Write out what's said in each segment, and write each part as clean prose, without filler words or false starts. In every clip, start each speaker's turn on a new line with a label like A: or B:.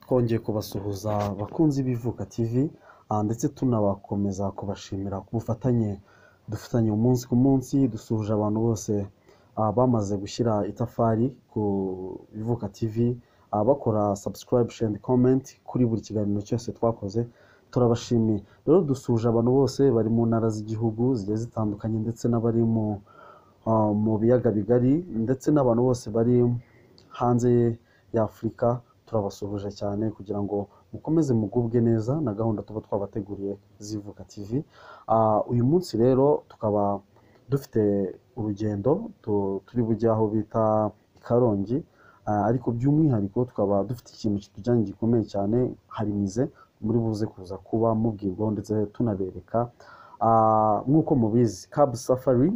A: Twongeye kubasuhuza bakunzi b'Ivuka TV, ndetse tunabakomeza kubashimira ku bufatanye dufitanye umunsi ku munsi. Dusuhuje abantu bose bamaze gushyira itafari ku Ivuka TV, bakora subscribe, share and comment kuri buri kiganiro cyose twakoze. Turabashimiye rero. Dusuhuje abantu bose bari mu ntara z'igihugu zigiye zitandukanye, ndetse n'abari mu biyaga bigari, ndetse n'abantu bose bari hanze y'Afurika. Turabasuhuje cyane kugira ngo mukomeze mugubwe neza na gahunda tuba twabateguriye z'Ivuka TV. Uyu munsi rero tukaba dufite urugendo turi bujye aho bita i Karongi, ariko by'umwihariko tukaba dufite ikintu kitujyanye gikomeye cyane. Hari musée muri buze kuza kuba mubwirwaho ndetse tunabereka. Nk'uko mubizi, Cub Safari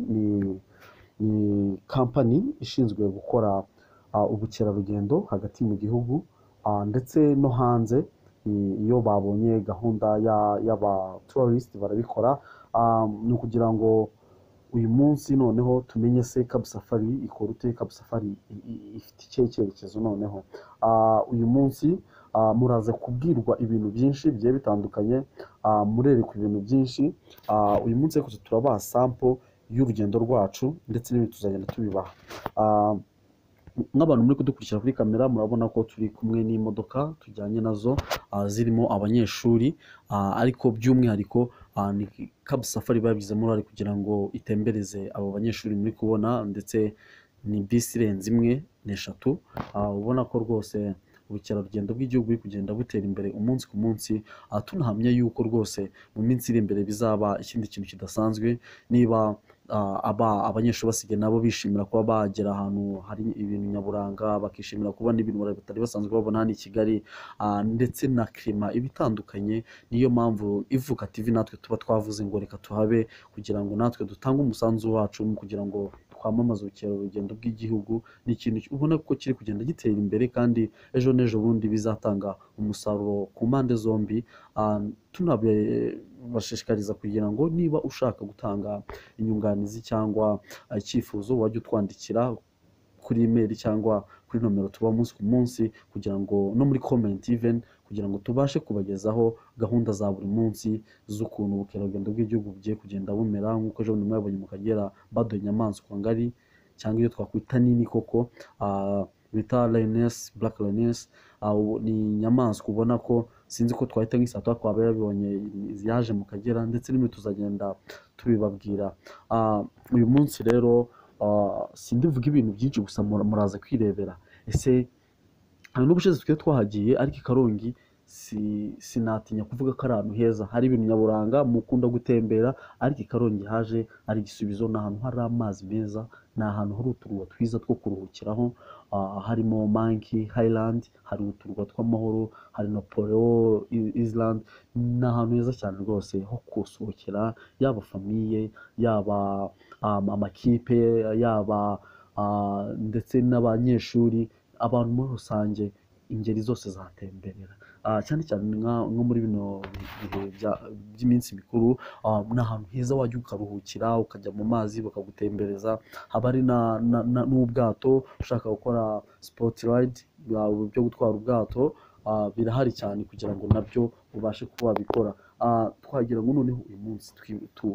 A: ni kampani ishinzwe gukora ubukerarugendo hagati mu gihugu ndetse no hanze. Iyo babonye gahunda y'aba tourist barabikora. Ni ukugira ngo uyu munsi noneho tumenye se Cub Safari ikora ute, Cub Safari ifite ikihe cyerekezo. Noneho uyu munsi muraza kubwirwa ibintu byinshi bigiye bitandukanye, murerekwa ibintu byinshi. Uyu munsi ariko turabaha sample y'urugendo rwacu, ndetse n'ibindi tuzagenda tubibaha. Nk'abantu muri kudukurikira kuri kamera, murabona ko turi kumwe n'imodoka tujyanye nazo, zirimo abanyeshuri, ariko by'umwihariko ni Cub Safari babigizemo uruhare kugira ngo itembereze abo banyeshuri muri kubona, ndetse ni bisi irenze imwe, ni eshatu. Ubona ko rwose ubukerarugendo bw'igihugu buri kugenda butera imbere umunsi ku munsi, tunahamya yuko rwose mu minsi iri imbere bizaba ikindi kintu kidasanzwe. Niba aba abanyeshuri basigaye nabo bishimira kuba bagera ahantu hari ibintu nyaburanga, bakishimira kubona ibintu batari basanzwe babona hano i Kigali, ndetse na climat iba itandukanye. Niyo mpamvu Ivuka TV natwe tuba twavuze ngo reka tuhabe kugira ngo natwe dutange umusanzu wacu mu kugira ngo twamamaze ubukerarugendo bw'igihugu. Ni ikintu ubona ko kiri kugenda gitera imbere, kandi ejo n'ejo bundi bizatanga umusaruro ku mpande zombi. Tunabashishikariza kugira ngo niba ushaka gutanga inyunganizi cyangwa icyifuzo, wajya utwandikira kuri email cyangwa kuri nomero tuba umunsi ku munsi, kugira ngo no muri comment even, kugira ngo tubashe kubagezaho gahunda za buri munsi z'ukuntu ubukerarugendo bw'igihugu bugiye kugenda bumera. Nk'uko ejo bundi mwabonye mu Kagera baduha inyamaswa ngari, cyangwa iyo twakwita nini koko, bita lioness, black lioness. Ubu ni inyamaswa ubona ko sinzi ko twahita nk'isato, twaba yabibonye yaje mu Kagera, ndetse n'ibindi tuzagenda tubibabwira. Uyu munsi rero sindivuga ibintu byinshi, gusa muraza kwirebera. Ese hari n'ubushize twe twahagiye, ariko i Karongi sinatinya kuvuga ko ari ahantu heza hari ibintu nyaburanga. Mukunda gutembera, ariko i Karongi haje ari igisubizo. Ni ahantu hari amazi meza, ni ahantu hari uturwa twiza two kuruhukiraho, harimo Monkey Island, hari uturwa tw'amahoro, hari Napoleon Island. Ni ahantu heza cyane rwose ho gusohokera, yaba famille, yaba amakipe, yaba ndetse n'abanyeshuri, abantu muri rusange, ingeri zose zatemberera. Cyane cyane nko muri bino bihe by'iminsi mikuru, ni ahantu heza wajya ukaruhukira, ukajya mu mazi bakagutembereza. Haba hari n'ubwato, ushaka gukora sport ride byo gutwara ubwato, birahari cyane kugira ngo nabyo ubashe kuba wabikora. Twagira ngo noneho uyu munsi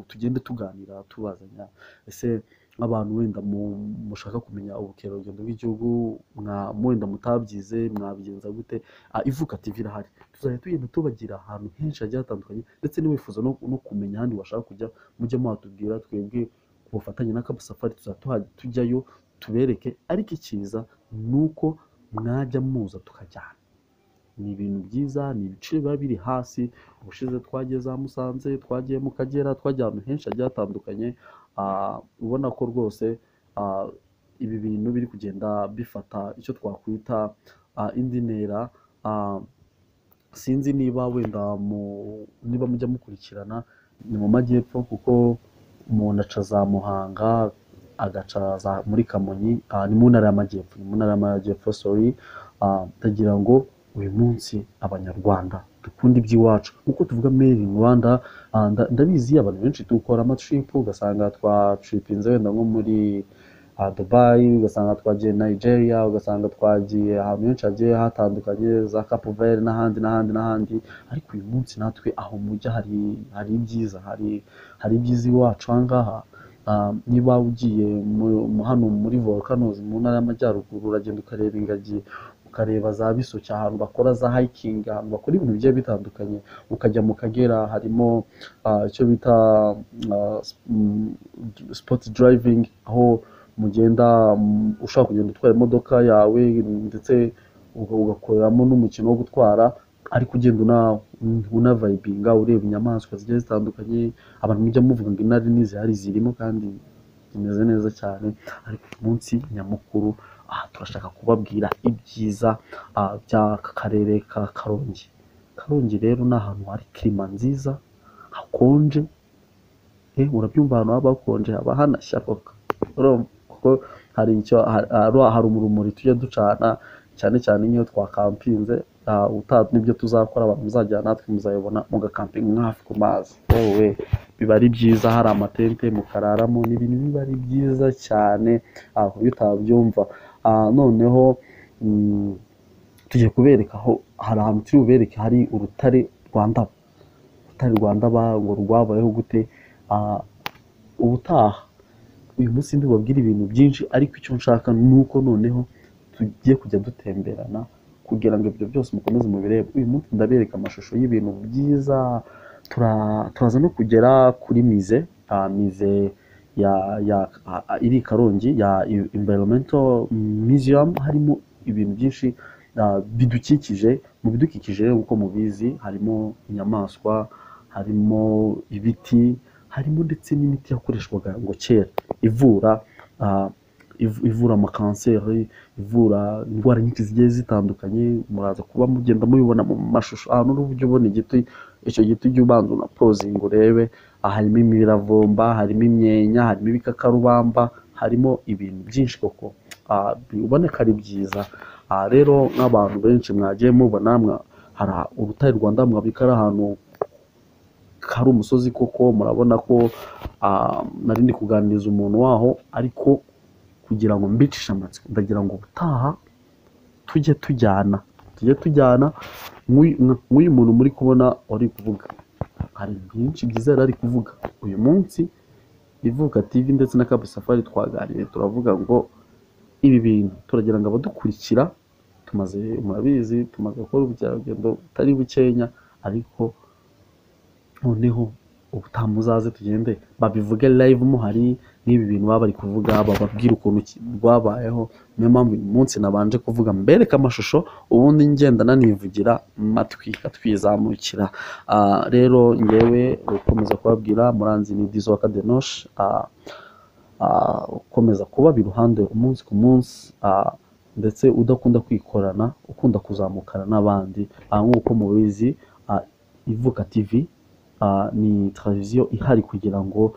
A: tugende tuganira, tubazanya. Ese nk'abantu wenda mushaka kumenya ubukerarugendo bw'igihugu, wenda mutabyize, mwabigenza gute? Ivuka TV irahari, tuzajya tugenda tubagira ahantu henshi hagiye hatandukanye, ndetse niwifuza no kumenya ahandi washaka kujya, mujye muhatubwira. Twebwe ku bufatanye na Cub Safari tuzajya tujyayo tubereke, ariko icyiza ni uko mwajya muza tukajyana. Ni ibintu byiza, ni ibiciro biba biri hasi. Ubushize twagiye za Musanze, twagiye mu Kagera, twagiye ahantu henshi hagiye hatandukanye. Ubona ko rwose ibi bintu biri kugenda bifata icyo twakwita indi ntera. Sinzi niba wenda niba mujya mukurikirana, ni mu majyepfo, kuko umuntu aca za Muhanga, agaca za muri Kamonyi, ni mu ntara y'amajyepfo, ni mu ntara y'amajyepfo, sorry. Ndagira ngo uyu munsi Abanyarwanda dukunda iby'iwacu nkuko tuvuga Made in Rwanda. Ndabizi abantu benshi dukora ama trip, ugasanga twatripinze wenda nko muri Dubai, ugasanga twagiye Nigeria, ugasanga twagiye ahantu henshi hagiye hatandukanye, za Cape Verde n'ahandi n'ahandi n'ahandi. Ariko uyu munsi natwe aho mujya hari ibyiza, hari ibyiza iwacu aha ngaha. Niba ugiye hano muri volcanoes mu ntara y'Amajyaruguru, uragenda ukareba ingagi, ukareba za Bisoke, ahantu bakora za hiking, ahantu bakora ibintu bigiye bitandukanye. Ukajya mu Kagera, harimo icyo bita sport driving, aho mugenda ushaka kugenda utwara imodoka yawe, ndetse ugakoreramo n'umukino wo gutwara, ariko ugenda unavibinga, ureba inyamaswa zigiye zitandukanye. Abantu mujya muvuga ngo intare ntizihari, zirimo kandi zimeze neza cyane. Ariko uyu munsi nyamukuru aha turashaka kubabwira ibyiza by'aka karere ka Karongi. Karongi rero ni ahantu hari climat nziza, hakonje. Urabyumva, ahantu haba hakonje haba hanashya koko. Urumva kuko hari icyo hari urumuri tujya ducana, cyane cyane nk'iyo twakampinze. Utaha nibyo tuzakora, abantu muzajyana natwe muzayibona, mugakampinga nka hafi ku mazi. Yewe, biba ari byiza, hari amatente mukararamo, ni ibintu biba ari byiza cyane ku buryo utabyumva. Noneho tugiye kubereka aho hari ahantu turi bubereke hari urutare rwa Ndaba. Urutare rwa Ndaba ngo rwabayeho gute? Ubutaha, uyu munsi ndibabwire ibintu byinshi, ariko icyo nshaka ni uko noneho tugiye kujya dutemberana kugira ngo ibyo byose mukomeze mubirebe. Uyu munsi ndabereka amashusho y'ibintu byiza. Turaza no kugera kuri musée, musée ya iri i Karongi ya Environmental Museum, harimo ibintu byinshi bidukikije. Mu bidukikije rero, nk'uko mubizi, harimo inyamaswa, harimo ibiti, harimo ndetse n'imiti yakoreshwaga ngo kera ivura ivura amakanseri, ivura indwara nyinshi zigiye zitandukanye. Muraza kuba mugenda mubibona mu mashusho. Ahantu uri ujye ubona igiti, icyo giti ujye ubanza unapozinga urebe. Harimo imiravumba, harimo imyenya, harimo ibikakarubamba, harimo ibintu byinshi koko ubona ko ari byiza. Rero nk'abantu benshi mwagiye mubona hari urutare rwa Ndaba, mwabika ari ahantu hari umusozi koko. Murabona ko nari ndi kuganiriza umuntu waho, ariko kugira ngo mbicishe amatsiko, ndagira ngo ubutaha tujye tujyana. Nk'uyu muntu muri kubona wari kuvuga, hari byinshi byiza yari ari kuvuga. Uyu munsi Ivuka TV ndetse na Kapu Safari twaganiriye, turavuga ngo ibi bintu turagira ngo abadukurikira, tumaze, murabizi, tumaze gukora ubukerarugendo butari bukenya, ariko noneho ubutaha muzaze tugende babivuge live muhari, n'ibi bintu baba bari kuvuga, bababwire ukuntu rwabayeho. Niyo mpamvu uyu munsi nabanje kuvuga mbereke amashusho, ubundi ngenda nanivugira matwika twizamukira. Rero ngewe ukomeza kubabwira, muranzi, ni Dizo wa Kadenosh, ukomeza kubaba iruhande umunsi ku munsi, ndetse udakunda kwikorana, ukunda kuzamukana n'abandi. Nk'uko mubizi, Ivuka TV ni televiziyo ihari kugira ngo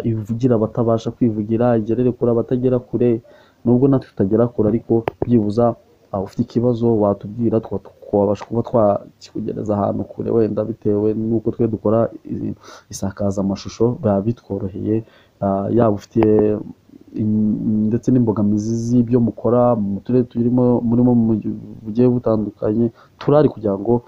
A: ivugire abatabasha kwivugira, igerere kure abatagera kure. Nubwo natwe tutagera kure, ariko byibuza ufite ikibazo watubwira, twabasha kuba twakikugereza ahantu kure, wenda bitewe n'uko twe dukora isakazamashusho biba bitworoheye. Yaba ufite ndetse n'imbogamizi z'ibyo mukora mu turere turimo murimo bugiye butandukanye, turari kugira ngo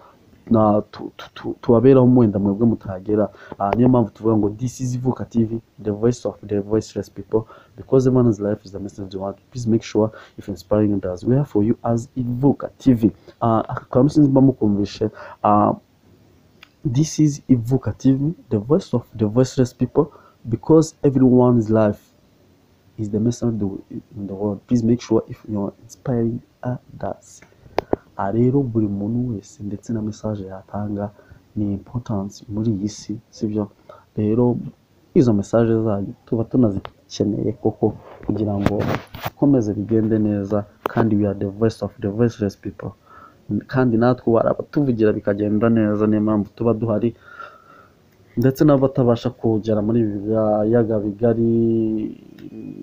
A: tubaberaho wenda mwebwe mutagera. Niyo mpamvu tuvuga ngo this is Ivuka TV, the voice of the voiceless people, because everyone's life is the message of the world. Please make sure if inspiring others, we are for you as Ivuka TV. Aka kantu sinzi mba mukumvishe. This is Ivuka TV, the voice of the voiceless people, because everyone's life is the message in the world. Please make sure if you are inspiring others. Aha rero buri muntu wese ndetse na message yatanga ni importance muri iyi si, sibyo? Rero izo message zanyu tuba tunazikeneye koko kugira ngo bikomeze bigende neza. Kandi we are the voice of the voiceless people, kandi natwe abatuvugira bikagenda neza. Niyo mpamvu tuba duhari, ndetse n'abatabasha kugera muri ibi biyaga bigari.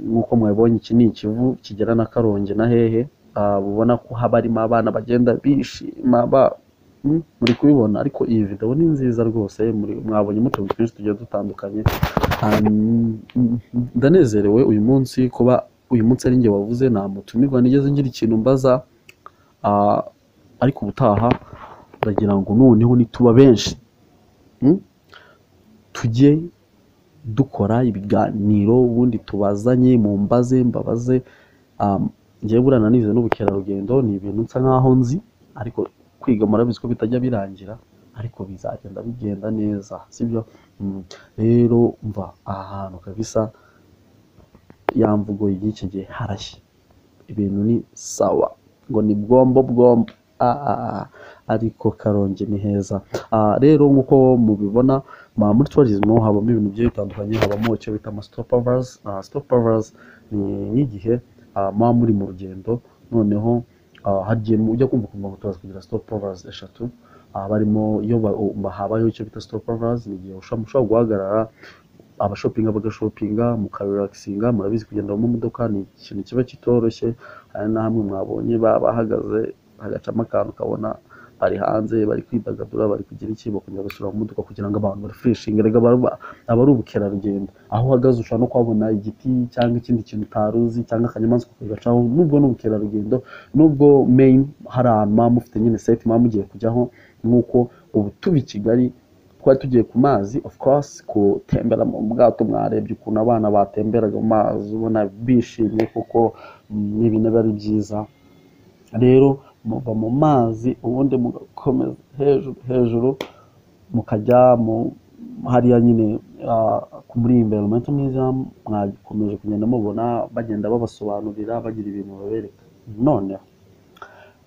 A: Nk'uko mwabibonye, iki ni Ikivu kigera na Karongi na hehe. Ubona ko haba harimo abana bagenda bishima muri kubibona. Ariko iyi video ni nziza rwose, mwabonyemo utuntu twinshi tugiye dutandukanye. Ndanezerewe uyu munsi kuba uyu munsi ari njye wavuze, nta mutumirwa nigeze ngira ikintu mbaza, ariko ubutaha ndagira ngo noneho nituba benshi, tujye dukora ibiganiro, ubundi tubazanye, mumbaze, mbabaze. Njyewe buriya nanize n'ubukerarugendo, ni ibintu nsa nkaho nzi, ariko kwiga murabizi ko bitajya birangira, ariko bizagenda bigenda neza, sibyo? Rero mva aha hantu kabisa, ya mvugo y'iki gihe harashye, ibintu ni sawa, ngo ni bwombo bwombo. Ariko Karongi ni heza. Rero nk'uko mubibona, muri tourism habamo ibintu bigiye bitandukanye, habamo icyo bita ama stopovers. Stopovers ni nk'igihe muba muri mu rugendo, noneho hagiye ujya kumva ukumva ngo turaza kugira stopovers 3. Barimo iyo habayeho icyo bita stopovers, ni igihe mushobora guhagarara, abashopinga bagashopinga, mukarelaxinga. Murabizi kugenda mu modoka ni ikintu kiba kitoroshye, hari na hamwe mwabonye bahagaze hagacamo akantu ukabona bari hanze bari kwidagadura, bari kugira iki, bakongera bagasubira mu modoka kugira ngo abantu barefreshinge. Erega aba ari ubukerarugendo, aho uhagaze ushobora no kuhabona igiti cyangwa ikindi kintu utari uzi, cyangwa akanyamaswa kagacaho, nubwo ni ubukerarugendo, nubwo main hari ahantu muba mufite nyine set muba mugiye kujyaho. Nk'uko ubu tuba i Kigali twari tugiye ku mazi, of course gutembera mu bwato, mwarebye ukuntu abana batemberaga mu mazi, ubona bishimye kuko ni ibintu biba ari byiza. Rero muva mu mazi ubundi mugakomeza hejuru hejuru, mukajya mu hariya nyine muri environmental museum, mwakomeje kugenda mubona bagenda babasobanurira, bagira ibintu babereka. Noneho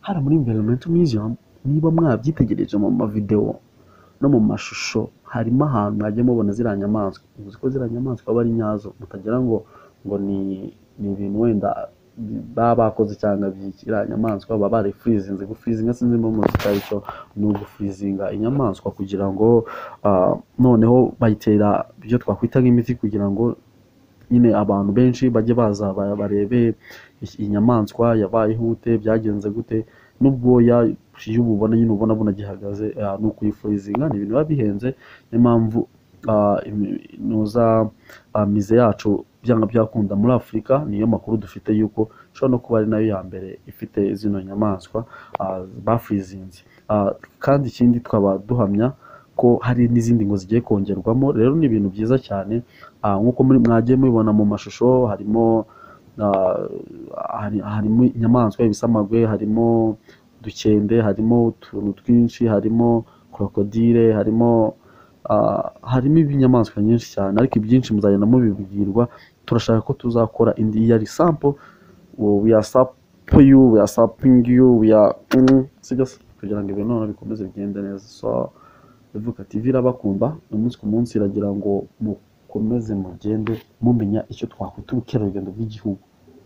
A: hano muri environmental museum, niba mwabyitegereje mu mavideo no mu mashusho, harimo ahantu mwajya mubona ziriya nyamaswa. Uzi ko ziriya nyamaswa aba ari nyazo, mutagira ngo ni ibintu wenda baba bakoze cyangwa by'iki. Iriya nyamaswa baba barifurizinze. Gufurizinga sinzi impamvu kitari cyo, ni ugufurizinga inyamaswa kugira ngo noneho bayitera ibyo twakwita nk'imiti, kugira ngo nyine abantu benshi bajye baza barebe inyamaswa yabayeho gute, byagenze gute, n'ubwoya iyo ububona nyine ubona bunagihagaze. Ni ukuyifurizinga, ni ibintu biba bihenze. Niyo mpamvu nuza mize yacu byanga byakunda muri Afurika, niyo makuru dufite yuko ishobora no kuba ari nayo ya mbere ifite zino nyamaswa bafurizinze. Kandi ikindi twaba duhamya ko hari n'izindi ngo zigiye kongerwamo. Rero ni ibintu byiza cyane, nk'uko mwagiye mubibona mu mashusho, harimo harimo inyamaswa ibisamagwe, harimo udukende, harimo utuntu twinshi, harimo krokodile, harimo ibinyamaswa nyinshi cyane, ariko ibyinshi muzagenda mubibwirwa. Turashaka ko tuzakora indi yari sample, we are sample you, we are sampling you, we are kugira ngo ibintu noneho bikomeze bigende neza. So Ivuka TV irabakunda umunsi ku munsi, iragira ngo mukomeze mugende mumenya icyo twakwita ubukerarugendo bw'igihugu,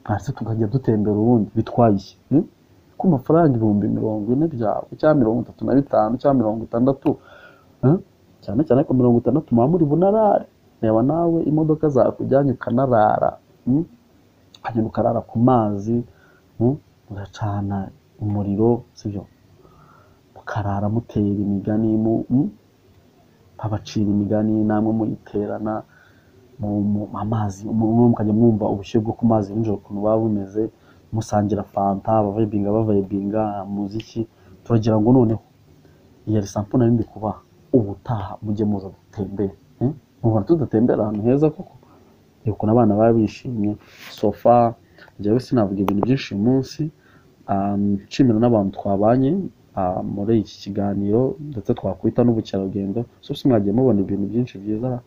A: hasi tukajya dutembera ubundi bitwaye ku mafaranga 40,000 byawe cyangwa 35 cyangwa 60, cyane cyane ko 60 muba muri bunarare. Reba nawe imodoka zakujyanye ukanarara, ukagenda ukarara ku mazi, mugacana umuriro, sibyo, mukarara mutera imigani, babacira imigani namwe muyiterana mu amazi, mukajya mwumva ubushyuhe bwo ku mazi nijoro ukuntu buba bumeze, musangira fanta, bavayibinga muziki. Turagira ngo noneho iyi ari sample nari ndi kubaha, ubutaha mujye muza dutembere. Mubona tudatembera ahantu heza koko, ukuntu abana baba bishimye. Sofa njyewe sinavuga ibintu byinshi uyu munsi, nshimira n'abantu twabanye muri iki kiganiro, ndetse twakwita n'ubukerarugendo. So mwagiye mubona ibintu byinshi byiza,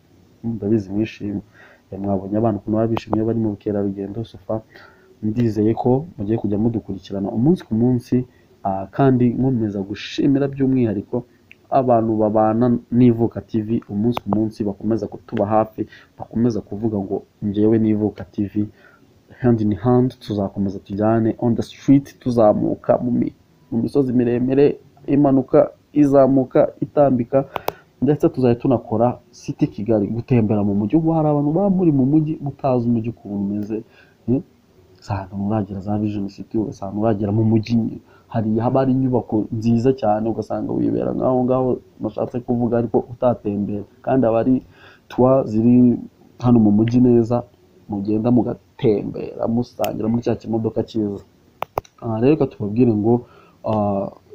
A: ndabizi mwishimye, mwabonye abana ukuntu baba bishimye bari mu bukerarugendo. Sofa ndizeye ko mugiye kujya mudukurikirana umunsi ku munsi, kandi nkomeza gushimira by'umwihariko abantu babana n'Ivuka TV umunsi ku munsi, bakomeza kutuba hafi, bakomeza kuvuga ngo njyewe n'Ivuka TV hand in hand, tuzakomeza tujyane on the street, tuzamuka mu misozi miremire, imanuka, izamuka, itambika, ndetse tuzajya tunakora City Kigali, gutembera mu mujyi. Ubu hari abantu baba muri mu mujyi mutazi umujyi ukuntu umeze, ahantu muragera za Vision City, ugasanga uragera mu mujyi hari haba hari inyubako nziza cyane, ugasanga wibera nk'aho ngaho nashatse kuvuga, ariko utatembera. Kandi aba ari tour ziri hano mu mujyi neza, Mugenda mugatembera, musangira muri cya kimodoka cyiza. Aha rero reka tubabwire ngo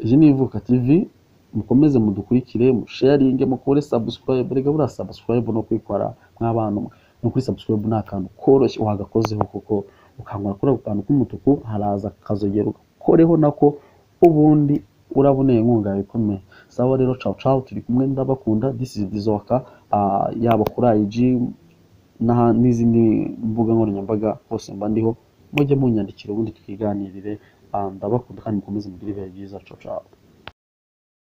A: iyi ni Ivuka TV, mukomeze mudukurikire, musharinge, mukore subscribe. Rega buriya subscribe no kuyikora mw'abantu mwe, no kuri subscribe ni akantu koroshye wagakozeho, kuko ukangura kuri ako kantu k'umutuku haraza akazogera, ugakoreho nako, ubundi uraboneye inkunga yawe ikomeye. Sawa rero, ciao ciao, turi kumwe, ndabakunda. This is Dizoka, yaba kuri IG n'izindi mbuga nkoranyambaga hose mba ndiho, mujye munyandikira ubundi twiganirire. Ndabakunda kandi mukomeze mugire ibihe byiza. Ciao ciao.